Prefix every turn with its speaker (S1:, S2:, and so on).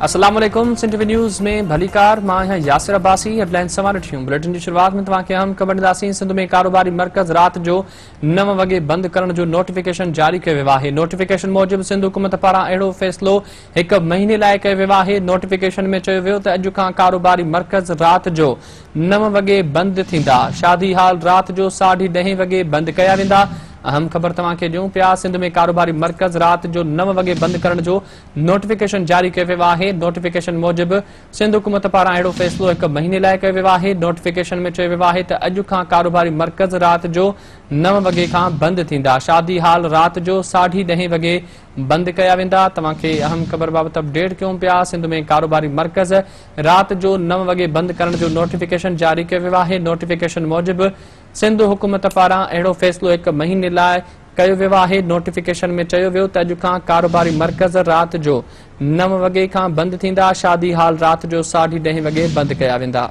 S1: السلام عليڪم سنڌ ٽي V news ۾ ڀليڪار مان آهيان ياسر عباسي هيڊلائنز سوال ڏٺيون بليٽن جي شروعات ۾ توهان کي اهم خبر ڏينداسين سنڌ ۾ ڪاروباري مرڪز رات جو 9 وڳي بند ڪرڻ جو نوٽيفڪيشن جاري ڪيو ويو آهي نوٽيفڪيشن موجب سنڌ حڪومت پاران اهڙو فيصلو هڪ مهيني لاء ڪيو ويو آهي نوٽيفڪيشن ۾ چيو ويو ته اڄ کان ڪاروباري مرڪز رات جو 9 وڳي بند ٿيندا شادي هال رات جو ساڍي ڏهين وڳي بند ڪيا ويندا اهم خبر توهان کي ڏيون پيا سنڌ ۾ ڪاروباري مرڪز رات جو 9 وڳي بند ڪرڻ جو نوٽيفڪيشن جاري ڪيو ويو آهي، نوٽيفڪيشن موجب سنڌ حڪومت پاران اهڙو فيصلو هڪ مهيني لاء ڪيو ويو آهي، نوٽيفڪيشن ۾ چيو ويو آهي ته اڄ کان ڪاروباري مرڪز رات جو 9 وڳي کان بند ٿيندا، شادي هال رات جو ساڍي ڏهين وڳي بند ڪيا ويندا، توهان کي اهم خبر بابت اپڊيٽ ڪيون پيا، سنڌ ۾ ڪاروباري مرڪز رات جو 9 وڳي بند ڪرڻ جو نوٽيفڪيشن جاري ڪيو ويو آهي، نوٽيفڪيشن موجب سنڌ حڪومت پاران اهڙو فيصلو هڪ مهيني لاء ڪيو ويو آهي، نوٽيفڪيشن ۾ چيو ويو ته اڄ کان ڪاروباري مرڪز رات جو 9 وڳي کان بند ٿيندا، شادي هال رات جو ساڍي ڏهين وڳي بند ڪيا ويندا.